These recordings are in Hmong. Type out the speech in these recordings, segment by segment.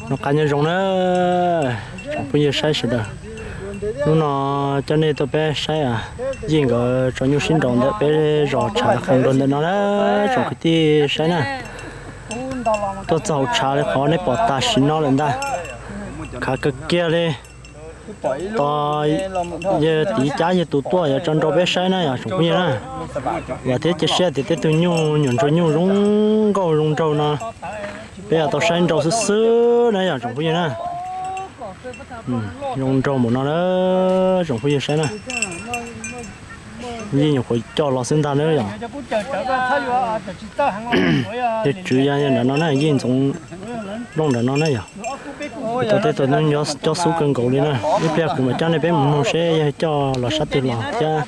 Noj qab nyob zoo na, tsoom phooj ywg saib sawv daws. Hnub no coj nej tuaj peb saib Yij nkawd tso nyuj sib nraus ntawm peb zos tshav qees nraug ntawm no na, tsoom kwv tij saib na. Tuaj txog hauv tshav li qhov nej pom tam sim no lawm ntag. Khav kawg kiag li. Tos yawg tiv cab yawg tus tuaj yuav tso nrau peb saib na yog tsoom phooj ywg na. Vam thiab cia siab tias tej tug nyuj nyuam ntsuag nyuj zoo nkauj zoo nraug no peb yuav tau saib nrau xwb xwb na yog tsoom phooj ywg na. Zoo nraug npaum no na, tsoom phooj ywg saib na. Yij nyuam qhuav coj los xwb ntag na yog. Yawg tswv yog nram no na, Yij Ntxoov Nplooj nram no na yog. Tau tej tug nyuj cob xub kawg nkaus li na, ib pliag kuv mam coj nej peb mus noog seb yawg coj los sab twg los thiab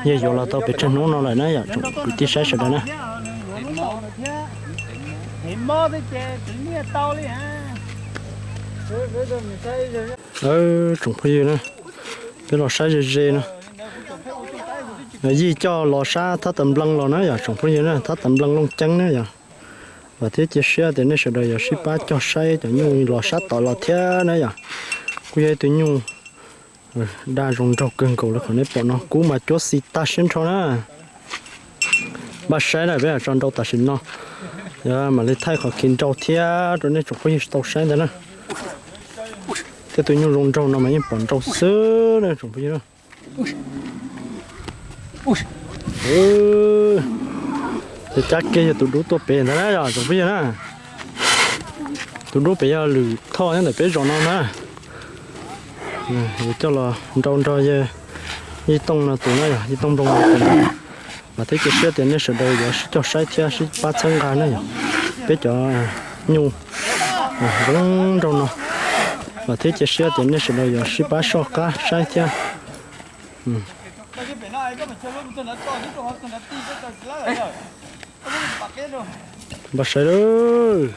yawg yuav los tau pes tsawg hnub no lawm na yog tsoom kwv tij saib sawv daws na. Tsoom phooj ywg na, peb los saib ze ze no. Yij coj los sab Thab Tas Nplees los na yog tsoom phooj ywg na, Thab Tas Nplees Looj Ceeb na yog. Vam thiab cia siab tias nej sawv daws yuav sib pab cog saib cov nyuj los sab tod los thiab na yog. Kuj yog ib tug nyuj daj zoo nraug kawg nkaus li qhov nej pom no, kub mas cuab xis tag siab nrho na. Npaj saib na, peb yuav tso nrau tam sim no, yog mam li thaij qhov khi nrau thiab rau nej tsoom phooj ywg tau saib ntag na. Tej tug nyuj zoo nraug no mas yeej pom nrau xwb na tsoom phooj ywg na. Ces cab kiag yog tus dub tuaj pem ntag na yog tsoom phooj ywg na. Tus dub pem yog Lwm Thoj nyob ntawm peb zos no na. Yus coj los nrau nrog yawg Yij Tooj no tus na yog Yij Tooj Nplooj no tus. Vam thiab cia siab tias nej sawv daws yuav sib cog saib thiab sib pab txhawb nqa na yog peb cov nyuj zoo nraug no. Vam thiab cia siab tias nej sawv daws yuav sib pab soj qab saib thiab. Npaj saib lawm.